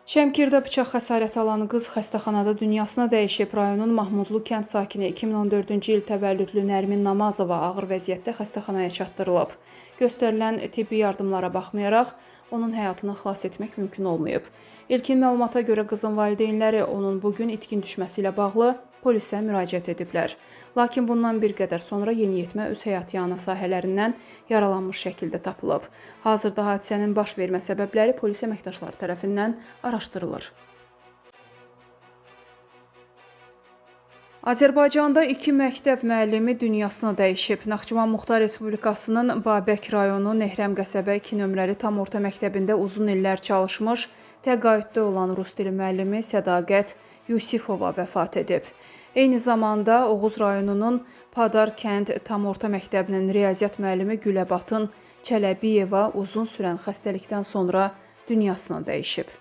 Şəmkirdə bıçaq xəsarəti alan qız xəstəxanada dünyasına dəyişib. Rayonun Mahmudlu kənd sakini 2014-cü il təvəllüdlü Nərmin Namazova ağır vəziyyətdə xəstəxanaya çatdırılıb. Göstərilən tibbi yardımlara baxmayaraq, onun həyatını xilas etmək mümkün olmayıb. İlkin məlumata görə qızın valideynləri onun bu gün itkin düşməsi ilə bağlı polisə müraciət ediblər. Lakin bundan bir qədər sonra yeniyetmə öz həyatyanı sahələrindən yaralanmış şəkildə tapılıb. Hazırda hadisənin baş vermə səbəbləri polis əməkdaşları tərəfindən araşdırılır. Azərbaycanda iki məktəb müəllimi dünyasını dəyişib. Naxçıvan Muxtar Respublikasının Babək rayonu Nehrəm qəsəbə 2 nömrəli tam orta məktəbində uzun illər çalışmış, təqaüddə olan rus dili müəllimi Sədaqət Yusifova vəfat edib. Eyni zamanda Oğuz rayonunun Padar kənd tam orta məktəbinin riyaziyyat müəllimi Güləbatın Çələbiyeva uzun sürən xəstəlikdən sonra dünyasını dəyişib.